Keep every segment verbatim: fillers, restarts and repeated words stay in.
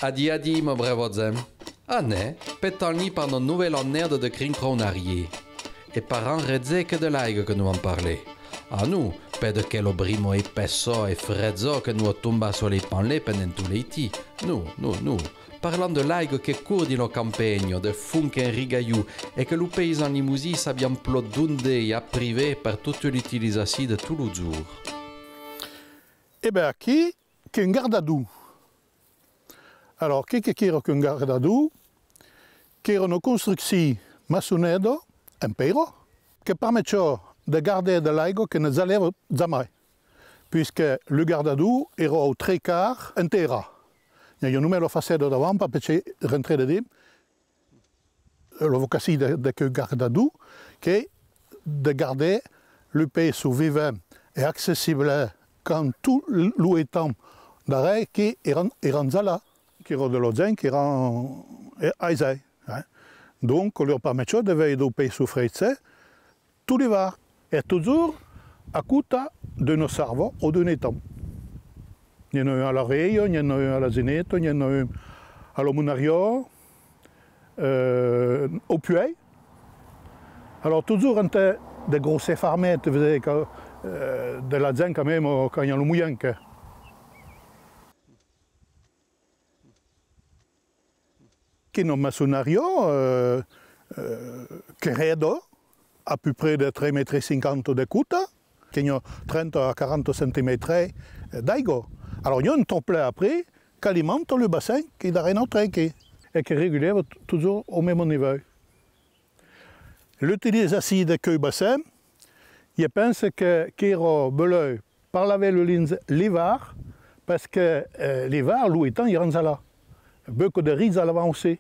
Adí, adí, mon brave Zem. Anem, petam-li per nòstra novèla annada de crincrons en arrier. E per enregir que de l'aiga que nos vam parlar. Ah non, pas de quela brima espessa e freda que nos tomba sus li panlets pendent tot l'estí. Non, non, non. Parlam de l'aiga que cors dins la campanha, de fons qu'enrigalhon, e que los païsans limosins sabián plan dondar e aprivar per tota l'utilizacion de tots los jorns. E ben, aquí, qu'un gardador. Alòrs, qué que, qu'èra qu'un gardador? Qu'èra una construccion maçonada en pèira que permetiá de gardar de l'aiga que ne jalava jamai, puisque lo gardador èra au tres quarts en tèrra. N'i aviá nonmàs la faceta davant per poder rentrar dedins. La vocacion de, de queu gardador, qu'es de gardar los peisses vivants e accessibles quand tot lo estam darrèr que èran, èran jalats, qu'èra de la gent qu'èran, eh, aisats, eh. Donc, lor permetiá d'aver daus peisses fresques tot l'ivern, e totjorn a costat d'una sarva o d'un estam. N'i en a un a la Rèia, n'i en a un a la Gineta, n'i en a un a la Monariá, eh, au Puèi. Alòrs, totjorn ente de gròssas farmètas, vos disi que, eh, de la gent quand même, quand i a lo moien que. Qu'es una maçonariá, eh, eh, que reda, à peu près de tres mètres cinquanta de costat, que n'i a trenta a quaranta centimètres d'aiga. Alòrs, n'i a un traplet après qu'alimenta lo bassin qu'es darrèr nautres, que, e que regulava t-, totjorn au mème nivèu. L'utilizacion de queu bassin, ieu pense que, qu'èra belèu per lavar lo linge l'ivern, parce que, eh, l'ivern, los estam èran jalats. Beucòp de rius jalavan aussi.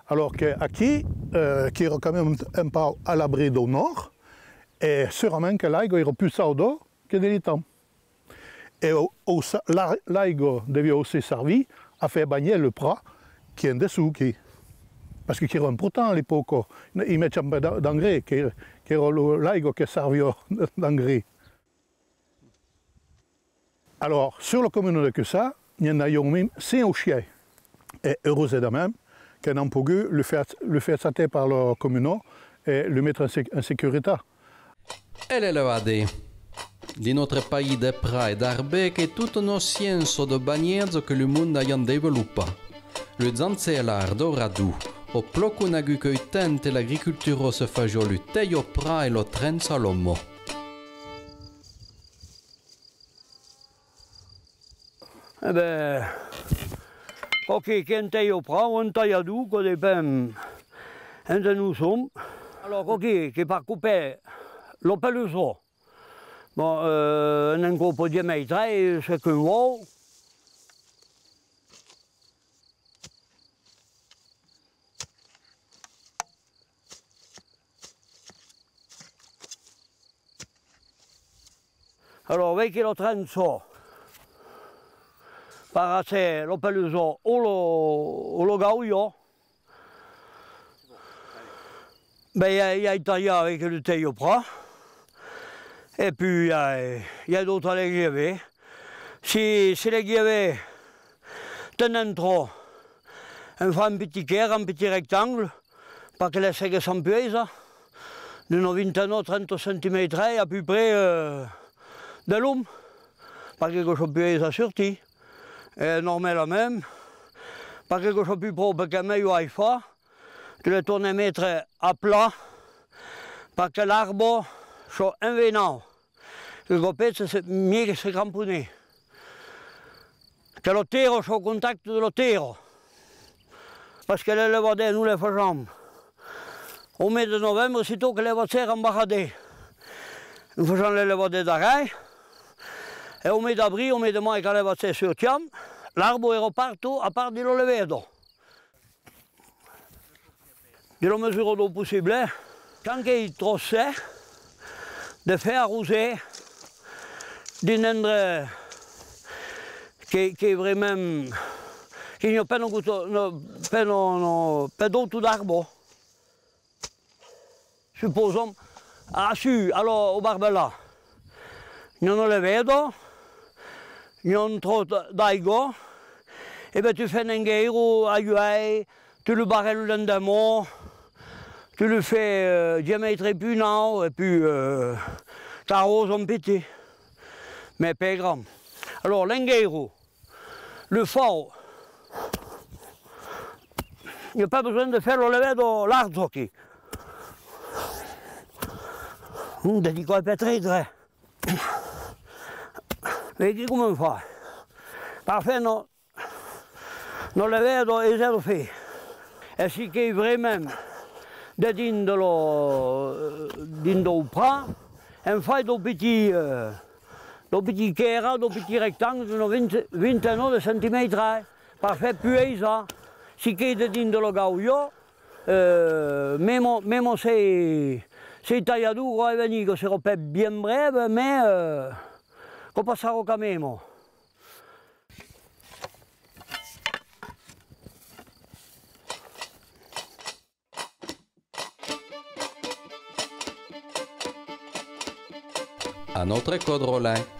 Alòrs que aquí, eh, qu'èra quand même un pauc a l'abri dau nòrd, e segurament que l'aiga èra pus chauda que de l'estam. E au, au sa-, la, l'aiga deviá aussi servir a far banhar lo prat qu'es en dessús, que, parce que qu'èra important a l'epòca, i metián pas d'en-, d'engrais, que, qu'èra lo, l'aiga que serviá d'engrais. Alòrs, sus la comuna de Cussà, n'i en aviá au mens cinc o sièis. E, urosament, que n'an pogut lo far, lo far achatar per la comuna e lo metre en se-, en securitat. E l'elevador. Dins nòstre país de prats e d'arbas, qu'es tota una sciéncia de banhatge que lo monde avián desvolopat. Los ancèlas daus radons, au plan conegut qu'au temps de l'agricultura se fasiá lo talha-prat e la trencha a la man. E ben, quò-quí qu'es un talha-prat o un talhador, quò depend ente nos som. Alòrs, quò-quí, qu'es per copar la pelusa. Bon, eh, n'en copa dietz mètres, çò qu'un vòu. Alòrs, veiquí la trencha per aver la pelusa o la, o la gaulha. Ben, i a, i a talhat avec lo talha-prat. E puèi i a, i a d'autres l'esgaver. Si, si l'esgaver ten dintra, en far un pitit quèrre, un pitit rectangle, per que la sèga s'empuèja, d'una vintena, trenta centimètres à peu près, eh, de long, per que quò se puèja sortir. E normalament, per que quò se pus pròpre, qu'es melhor a far, tu le tornes metre a plat, per que l'arbre se envenau. Que quò pese, se, mièg que se cramponer. Que la tèrra siá au contacte de la tèrra. Parce que l'elevador, nos le fasèm au mes de novembre, sitôt que las vachas èran barradas. Nos fasèm l'elevador darrèr, e au mes d'abril, au mes de mai, quand las vachas sortián, l'arbre èra partout, a part dins la levada. Dins la mesura dau possible, quand qu'es tròp sec, de far arrosar dins un endrech que, qu'es vraiment, que n'i a pas, non, non, pas, non, non, pas d'autre d'arbor. Suposam, a, su, alòrs, au barbelat, n'i a una leveda, n'i a un tròç d'aiga, e ben tu fas un engueiro a uèi, tu lo barrèlas l'endeman, tu lo fas, euh, dias mètres pus naut, e puei, euh, t'arròsas un pitit, mès pas grand. Alòrs, l'engueiro, lo fau, n'i a pas besonh de far la leveda larja aquí. Hum, de dire quò es pas très, très. Veiquí coma fau. Parfait, non? Non, la leveda es aisada a far. E si qu'es vraiment dedins de lo, dins dau prat, en fai dau pitit, euh, dau pitit quèrre, dau pitit rectangle, d'una vint-, vintena de centimètres, eh, per far pus aisat. Si qu'es dedins de la gaulha, euh, mèma, mèma se, se talhadura e venir, que serà pas bien brève, mès, euh, que passarà quand mèma. Un autre còp, Roland.